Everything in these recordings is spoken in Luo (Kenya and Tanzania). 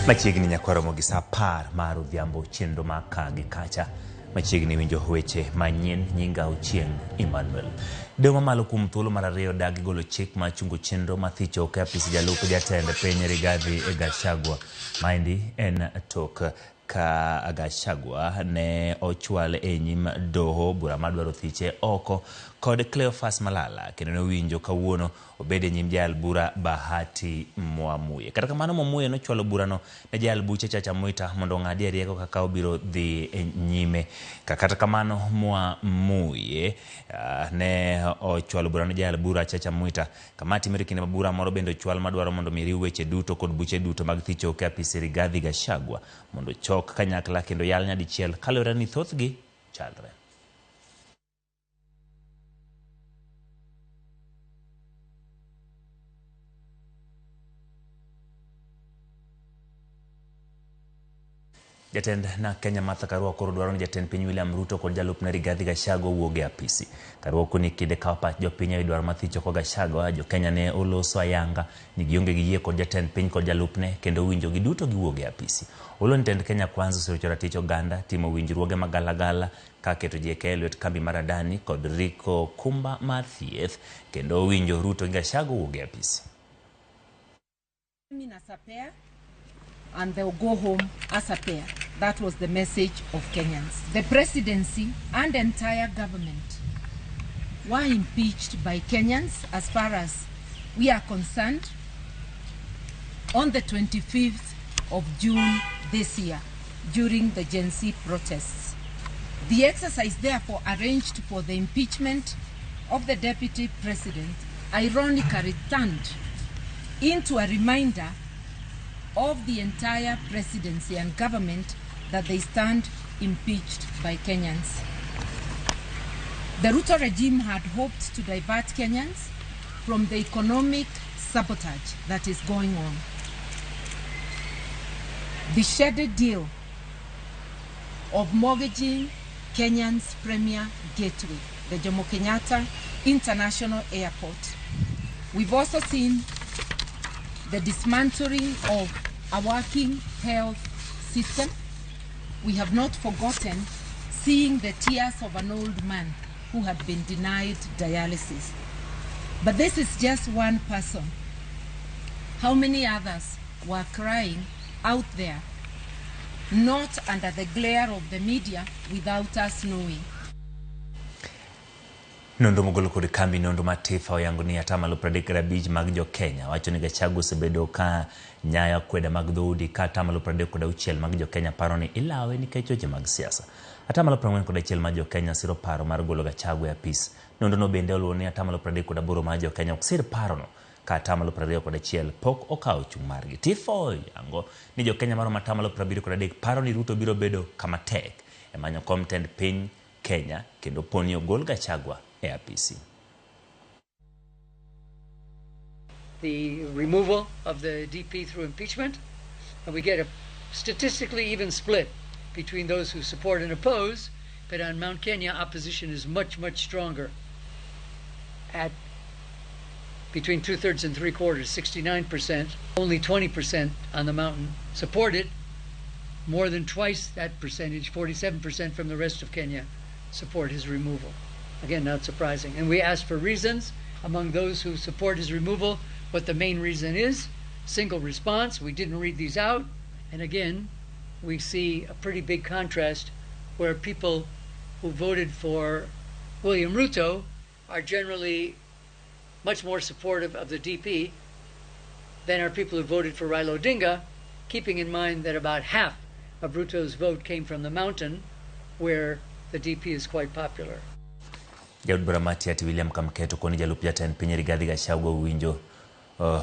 Machiegni nyakwaro gi sa 10 mar odhiambo chenro ma ka gi kacha. Machiegni winjo weche manyien nyinga Ochieng Emmanuel. Doho mamalo kuom thuolo mar ariyo dagi golo chik mar chungo chenro mar thicho oko e apis jalup jatend piny Rigathi Gachagua. Maendi en tok ka Gachagua ne ochwal e nyim doho bura madwaro thiche oko kod Cleophas Malala kendo ne owinjo kawuono obed e nyim jayal bura Bahati Mwamuye. Kata kamano Mwamuye nochwalo burano ne jayal buche Chacha Mwita mondo ong'adie rieko kaka obiro dhi nyime. Kata kamano Mwamuye ne ochwalo burano ne jayal bura Chacha Mwita. Kama timore kinde ma bura moro bende ochwal madwaro mondo mi riw weche duto kod buche duto mag thicho oko e apis Rigathi Gachagua mondo chok kanyakla kendo yal nyadichiel kaluwore ni thothgi chalre. Jatend NARC Kenya Martha Karua koro dwaro ni jatend piny William Ruto kod jalupne Rigathi Gachagua owuog e apisi. Karua koni kinde kawo pach jopiny ewi dwaro mar thicho oko Gachagua, jo-Kenya ne oloso ayanga ni gionge gi yie kod jatend piny kod jalupne kendo owinjo giduto giwuog e apisi. Olo ni tend Kenya Kwanza oserocho ratich oganda, timo winjruoge magalagala ka keto JK e lwet kambi mar Adani kod riko kumba mar thieth kendo owinjo Ruto gi Gachagua owuog e apisi. As a pair, and they'll go home as a pair. That was the message of Kenyans. The presidency and entire government were impeached by Kenyans as far as we are concerned on the 25th of June this year during the Gen Z protests. The exercise therefore arranged for the impeachment of the deputy president ironically turned into a reminder of the entire presidency and government that they stand impeached by Kenyans. The Ruto regime had hoped to divert Kenyans from the economic sabotage that is going on. The shady deal of mortgaging Kenyan's premier gateway, the Jomo Kenyatta International Airport. We've also seen the dismantling of a working health system. We have not forgotten seeing the tears of an old man who had been denied dialysis. But this is just one person. How many others were crying out there, not under the glare of the media, without us knowing? Nonro mogol kod kambi nonro mar TIFA oyango ni 35% mag jo-Kenya wacho ni Gachagua osebedo ka nyayo akweda mag dhoudi ka 36% mag jo-Kenya paro ni ilawe nikech weche mag siasa. 41% mag jo-Kenya siro paro mar golo Gachagua e apis. Nonrono bende oluwo ni 38% mar jo-Kenya ok sir parono ka 21% pok okawo chung' margi. TIFA oyango ni jo-Kenya maromo 73% paro ni Ruto biro bedo kama tek e manyo kom tend piny Kenya kendo poni ogol Gachagua e apisi. The removal of the DP through impeachment, and we get a statistically even split between those who support and oppose, but on Mount Kenya, opposition is much, much stronger at between 2/3 and 3/4, 69%. Only 20% on the mountain support it. More than twice that percentage, 47% from the rest of Kenya, support his removal. Again, not surprising. And we asked for reasons among those who support his removal, what the main reason is. Single response. We didn't read these out. And again, we see a pretty big contrast where people who voted for William Ruto are generally much more supportive of the DP than are people who voted for Raila Odinga, keeping in mind that about half of Ruto's vote came from the mountain, where the DP is quite popular. Jaod bura ma Tiaty William Kamketo koni jalup jatend piny Rigathi Gachagua owinjo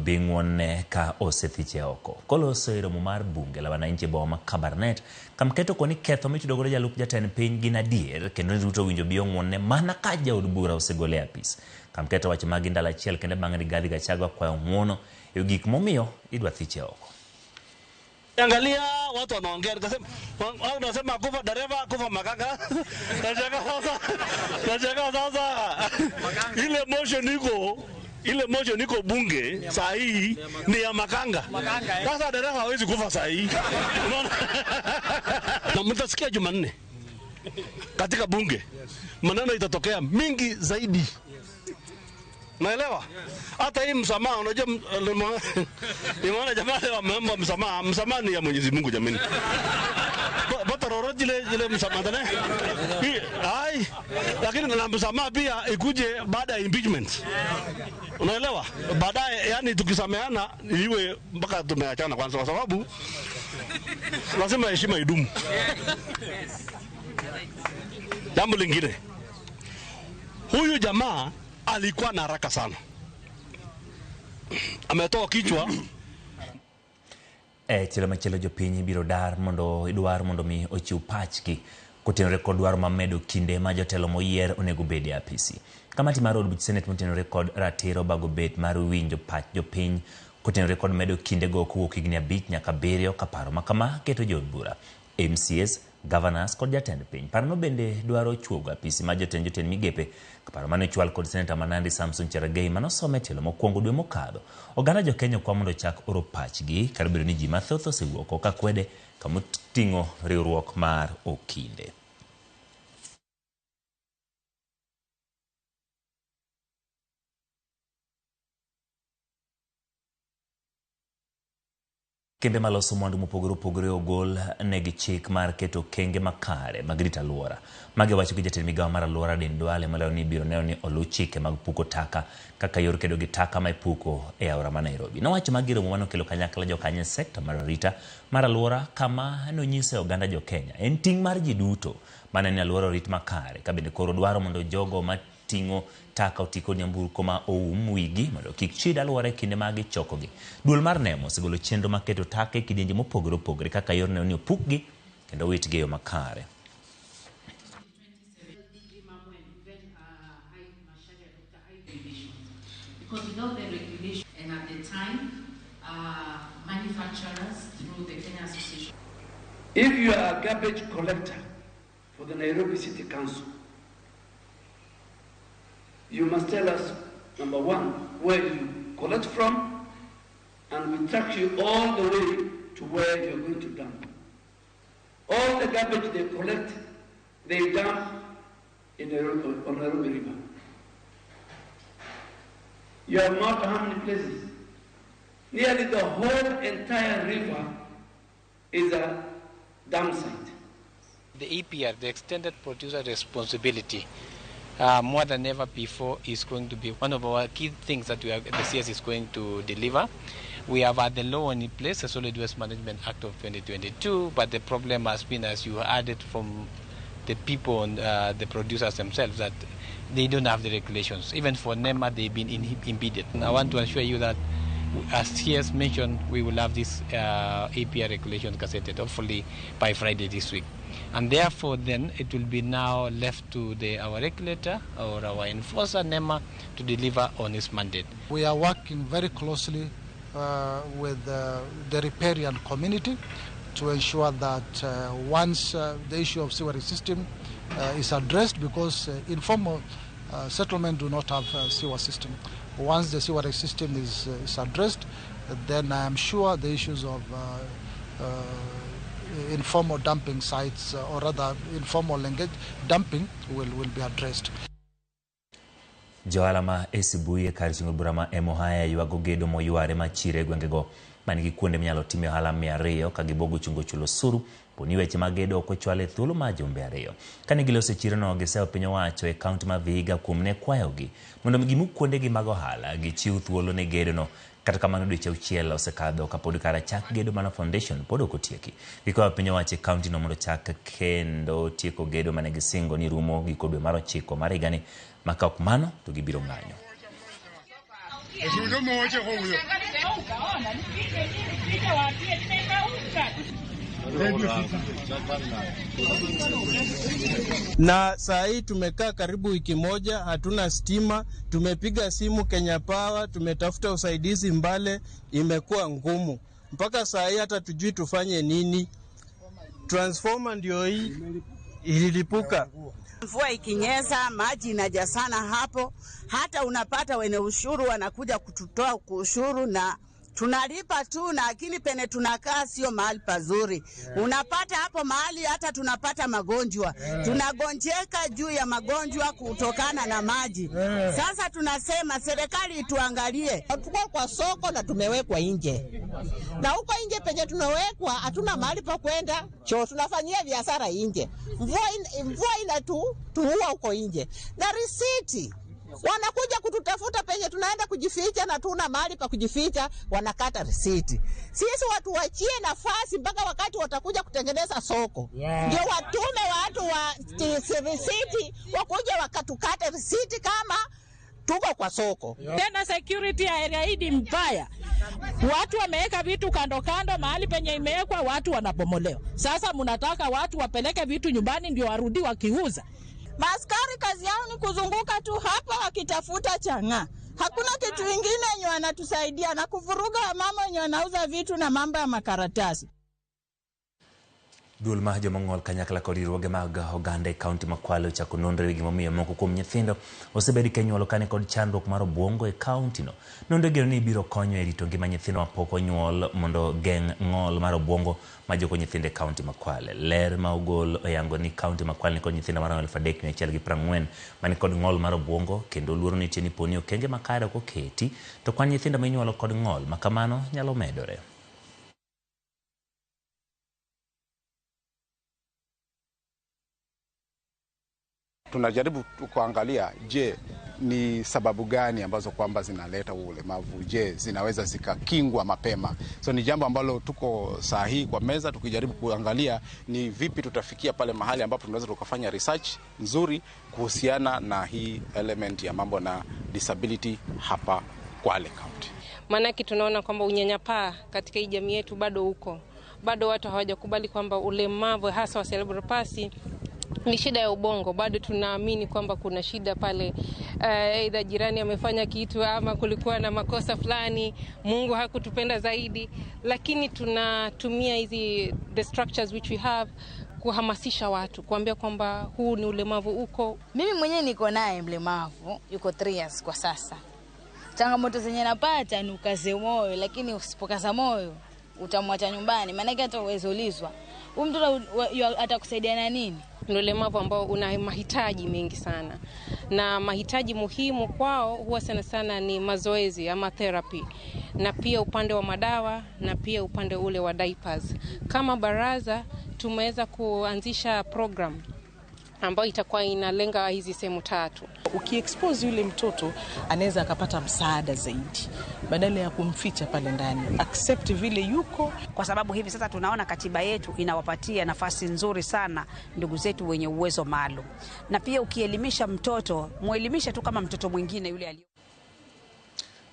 bi ng'wonne ka osethiche oko. Koloso e romo mar bunge la wananchi e boma ma Kabarnet, Kamketo koni ketho mitudo godo jalup jatend piny gin adier kendo ni Ruto owinjo bi ong'wonne mana ka jaod bura osegole e apis. Kamketo wacho magi ndalo achiel kende bang' Rigathi Gachagua kwayo ng'uono e gik momiyo idwa thiche oko. Angalia watu wanaongea, nikasema wao wanasema kufa dereva kufa makanga. Nashangaa sasa, nashangaa sasa ile motion iko Ile motion iko bunge saa hii ni ya Makanga. Sasa dereva hawezi kufa saa hii. Unaona? Na mtasikia Jumanne katika bunge maneno itatokea mingi zaidi. Naelewa? Hata hii msamaha, unajua nimeona jamaa leo wameomba msamaha. Msamaha ni ya Mwenyezi Mungu jamani. Bata ile msamaha tena. Ai, lakini na msamaha pia ikuje baada ya impeachment. Unaelewa? Baadaye yani tukisameana iwe mpaka tumeachana kwanza, kwa sababu lazima heshima idumu. Jambo lingine, huyu jamaa alikuwa na haraka sana, ametoa kichwa. Tielo machielo jopiny biro dar mondo idwar mondo mi ochiw pachgi kotenore kod dwaro ma medo kinde ma jotelo moyier onego bed e apisi. Kamati mar od buch Senate motenore kod ratiro bago bet mar winjo pach jopiny kotenore kod medo kindego kowuok higni 5 nyaka 7 ka paro ma kama keto jood bura, MCAs, governors kod jatend piny. Parono bende dwaro chuogo apisi ma jotend migepe kaparo mane ochwal kod Seneta ma Nandi Samson Cherargei manosome tielo mokwongo dwe mokadho. Oganda jokenya okwa mondo ochak oro pachgi kar bedo ni ji mathoth osewuok oko kakwede kamoting'o riwruok mar okinde. Kembe maloso mwandu mopogore opogore ogol negi chik mar keto okenge makare mag rito alwora. Magi wacho gi jatend migawo mar alwora Aden Duale malero ni ibiro neno ni oluw chike mag puko taka kaka yor kedo gi taka ma ipuko e aora ma Nairobi. Nowacho magi romo manokelo kanyakla jokanyo e sekta mar arita mar alwora kama nonyise oganda jokenya en ting' mar ji duto mana ni alwora orit makare, ka bende koro dwaro mondo jogo ma ting'o taka oti kod nyamburko ma oum wigi mondo kik chid alwora e kinde ma gichokogi. Duol mar NEMA osegolo chenro mar keto taka e kidienje mopogore opogore kaka yor neno ni opukgi kendo owitgi e yo makare. If you are a garbage collector for the Nairobi City Council, you must tell us, number one, where you collect from, and we track you all the way to where you're going to dump. All the garbage they collect, they dump in Nairobi, on Nairobi River. You have marked how many places? Nearly the whole entire river is a dump site. The EPR, the Extended Producer Responsibility, more than ever before, is going to be one of our key things that the CS is going to deliver. We have had the law in place, the Solid Waste Management Act of 2022, but the problem has been, as you added from the people and the producers themselves, that they don't have the regulations. Even for NEMA, they've been impeded. And I want to assure you that, as CS mentioned, we will have this APR regulation gazetted, hopefully by Friday this week. And therefore, then, it will be now left to our regulator or our enforcer, NEMA, to deliver on its mandate. We are working very closely with the riparian community to ensure that once the issue of sewerage system is addressed, because informal settlement do not have a sewer system. Once the sewerage system is addressed, then I am sure the issues of informal dumping sites, or rather informal dumping, will be addressed. Johala ma Esibuye kar chungo bura ma Emohaya ywago gedo moyware ma chire gwengego manigi kuonde minyalo timie ohala 200 ka gibogo chungo chulo osuru poni weche mag gedo ok ochwal e thuolo mar jumbe 2. Kane giloso chirono, giseyo piny owacho e kaunti ma Vihiga kuom ne kwayogi mondo gimuk kuondegi mag ohala gichiw thuolo ne gedono. Kata kamano dweche 6 osekadho kapod kara chak gedo mana foundation pod ok otieki. Gikwayo piny owacho e kaunti no mondo chak kendo tieko gedo mane gisingo ni rumo giko dwe mar 9 mar higani, ma ka ok mano to gibiro ng'anyo. Na saa hii tumekaa karibu wiki moja hatuna stima. Tumepiga simu Kenya Power, tumetafuta usaidizi Mbale, imekuwa ngumu. Mpaka saa hii hata tujui tufanye nini. Transformer ndio hii ililipuka. Mvua ikinyesha maji inajazana hapo, hata unapata wenye ushuru wanakuja kututoa ushuru na tunalipa tu, lakini pene tunakaa sio mahali pazuri. Unapata hapo mahali hata tunapata magonjwa, tunagonjeka juu ya magonjwa kutokana na maji. Sasa tunasema serikali ituangalie. Tuko kwa soko na tumewekwa nje, na huko nje penye tunawekwa hatuna mahali pa kwenda choo, tunafanyia biashara nje. Mvua inatuua huko nje, na risiti wanakuja kututafuta penye tunaenda kujificha, na tuna mahali pa kujificha, wanakata risiti. Sisi watu wachie nafasi mpaka wakati watakuja kutengeneza soko, ndio watume watu wa risiti wakuja wakatukate risiti kama tuko kwa soko. Tena security ya area hii ni mbaya. Watu wameweka vitu kando kando, mahali penye imewekwa watu wanabomolewa. Sasa mnataka watu wapeleke vitu nyumbani ndio warudi wakiuza. Maaskari kazi yao ni kuzunguka tu hapa wakitafuta chang'aa. Hakuna kitu ingine yenye wanatusaidia na kuvuruga wamama wenye wanauza vitu na mambo ya makaratasi. Duol mar joma kanyakla kod riwruoge mag oganda e kaunti ma Kwale ochako nonro e wi gimomiyo moko kuom nyithindo osebed ka inyuolo ka nikod chandruok mar obuongo e kaunti no. Nonro igeno ni biro konyo e rito ngima nyithindo mapok onyuol mondo geng' ng'ol mar obuongo ma joko nyithindo e kaunti ma Kwale. Ler ma ogol oyango ni kaunti ma Kwale nikod nyithindo maromo 3140 manikod ng'ol mar obuongo kendo luoro nitie ni poni okenge makare ok oketi to kwan nyithindo ma inyuolo kod ng'ol ma kamano nyalo medore. Tunajaribu kuangalia, je, ni sababu gani ambazo kwamba zinaleta huu ulemavu? Je, zinaweza zikakingwa mapema? So ni jambo ambalo tuko saa hii kwa meza tukijaribu kuangalia ni vipi tutafikia pale mahali ambapo tunaweza tukafanya research nzuri kuhusiana na hii element ya mambo na disability hapa Kwale County. Maanake tunaona kwamba unyanyapaa katika hii jamii yetu bado uko, bado watu hawajakubali kwamba ulemavu hasa wa cerebral palsy ni shida ya ubongo. Bado tunaamini kwamba kuna shida pale, aidha jirani amefanya kitu ama kulikuwa na makosa fulani, Mungu hakutupenda zaidi. Lakini tunatumia hizi the structures which we have kuhamasisha watu, kuambia kwamba huu ni ulemavu uko. Mimi mwenyewe niko naye mlemavu, yuko 3 years kwa sasa. Changamoto zenye napata ni ukaze moyo, lakini usipokaza moyo utamwacha nyumbani, maanake hata uweze ulizwa huyu mtoto atakusaidia na nini. Ni ulemavu ambao una mahitaji mengi sana, na mahitaji muhimu kwao huwa sana sana ni mazoezi ama therapy, na pia upande wa madawa na pia upande ule wa diapers. Kama baraza tumeweza kuanzisha program ambayo itakuwa inalenga hizi sehemu tatu. Ukiexpose yule mtoto anaweza akapata msaada zaidi badala ya kumficha pale ndani. Accept vile yuko, kwa sababu hivi sasa tunaona katiba yetu inawapatia nafasi nzuri sana ndugu zetu wenye uwezo maalum. Na pia ukielimisha mtoto, muelimishe tu kama mtoto mwingine yule aliyo.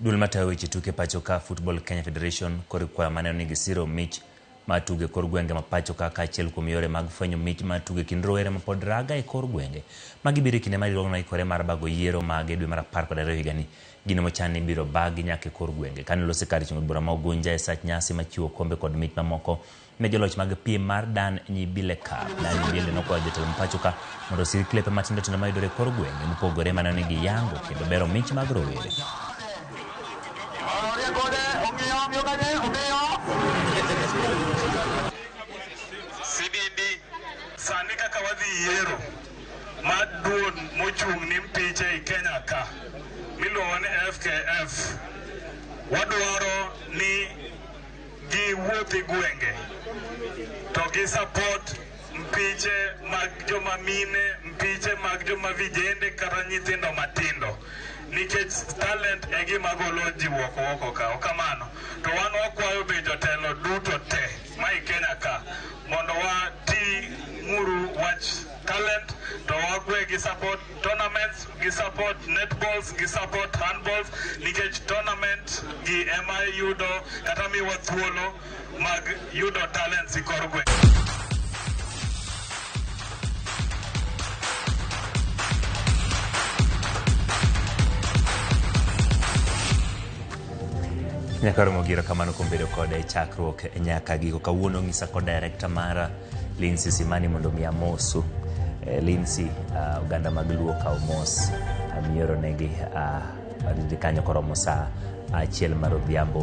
Duol matayo weche tuke pacho ka Football Kenya Federation koro kwayo maneno ni gisiro mich mar tugo e kor gwenge ma pacho ka kaachiel kuom yore mag fwenyo mich mar tugo e kind rowere mapod raga e kor gwenge. Magi biro e kinde ma riwruogno ikore mar bago yiero mage dwe mar 12 higani. Gino mochan ni ibiro bagi nyaka e kor gwenge. Kane olosi kar chung' od bura ma Ugunja e sach nyasi machiwo kombe kod mich mamoko ne joloch mag piem mar Dan Nyibile Cup. Dan Nyibile nokwayo jotelo ma pacho ka mondo osir klepe matindo tindo mayudore e kor gwenge mopogore maneno ni giyango kendo bero mich mag rowere. CBD sani kaka wadhi yiero mar duol mochung' ni mpiche e Kenya ka miluongo ni FKF, wadwaro ni giwuoth e gwenge to gi support mpiche mag joma mine, mpiche mag joma vijende kata nyithindo matindo, nikech talent e gima golo ji oko oko ka. Okamano to wan wakwayo be jotelo duto te ma i Kenya ka mondo wati nguru wach talent to wagwe gi support tournaments, gi support netballs, gi support handballs, nikech tournament gi ema yudo kata miwa thuolo mag yudo talents e kor gweng'. Nyaka romo giro kamano kuom bedo kode e chakruok nyaka giko. Kawuono ng'isa kod director mara Lindsay Simani mondo mi amosu. Lindsay, oganda mag Luo kaw mos mioro negi ariti kanyo koromo saa 1 mar odhiambo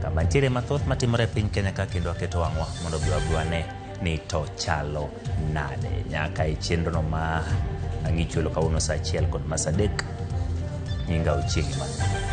kama nitiere mathoth matimore e piny Kenya ka kendo aketo wang'wa mondo bi wabi wane ni to chalo nade nyaka e chenrono ma ang'ichulo kawuono saa 1 kod ma saa 3. Nyinga Ochieng' Emmanuel.